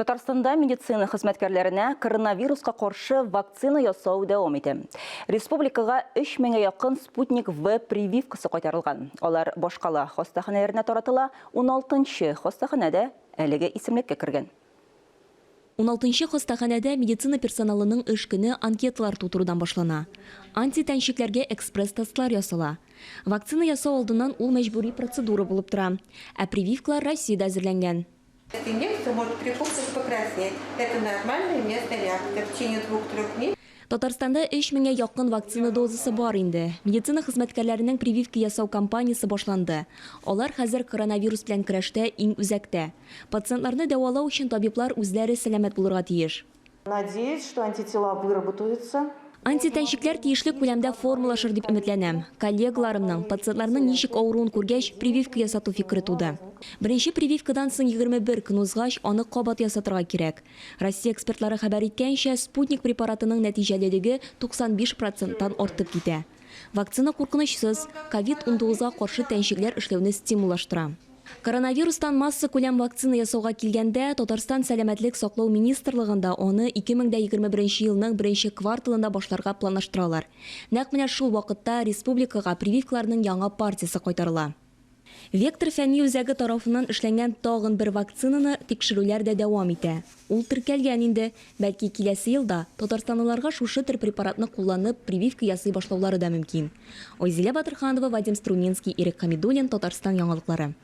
Татарстанда медицина хезмәткәрләренә коронавируска каршы вакцина ясау дәвам итә. Республикага 3 меңгә якын Спутник В прививкасы кайтарылган. Алар башкала хастаханәләренә таратыла, уналтынчы хастаханә дә әлеге исемлеккә кергән. Уналтынчы хастаханәдә медицина персоналының эш көне анкеталар тутырудан башлана. Антитәнчекләргә экспресс-тестлар ясала. Вакцина ясау алдыннан ул мәҗбүри процедура булып тора. Ә прививкалар Россиядә әзерләнгән. Эта инъекция может припухнуть, покраснеть. Это нормальная местная реакция. В течение двух-трех дней. Татарстанда өч меңгә якын вакцина дозасы бар инде. Медицина хезмәткәрләренең прививка ясау кампаниясе башланды. Алар хәзер коронавирус белән көрәштә иң үзәктә. Пациентларны дәвалау өчен табиблар үзләре сәламәт булырга тиеш. Надеюсь, что антитела выработаются. Антитәнчекләр тиешле күләмдә формалашыр дип өметләнәм. Коллегаларымның, пациентларның ничек авыруын күргәч, прививка ясату фикере туды. Беренче прививкадан соң 21 көн узгач, аны кабат ясатырга кирәк. Россия экспертлары хәбәр иткәнчә, Спутник препаратының нәтиҗәлелеге 95 проценттан артып китә. Вакцина куркынычсыз, ковид 19 га каршы тәнчекләр эшләүне стимуллаштыра. Коронавирустан массакүләм вакцина ясауга килгәндә, Татарстан Сәламәтлек саклау министрлыгында аны 2021 елның беренче кварталында башларга планлаштыралар. Нәкъ менә шул вакытта республикага прививкаларның яңа партиясе кайтарыла. Вектор фәнни үзәге тарафыннан эшләнгән тагын бер вакцинаны тикшерүләр дә дәвам итә. Ул теркәлгән инде. Бәлки, киләсе елда татарстанлыларга шушы төр препаратны кулланып прививка ясый башлаулары да мөмкин. Айзилә Батырханова, Вадим Струминский, Ирек Хәмидуллин, Татарстан яңалыклары.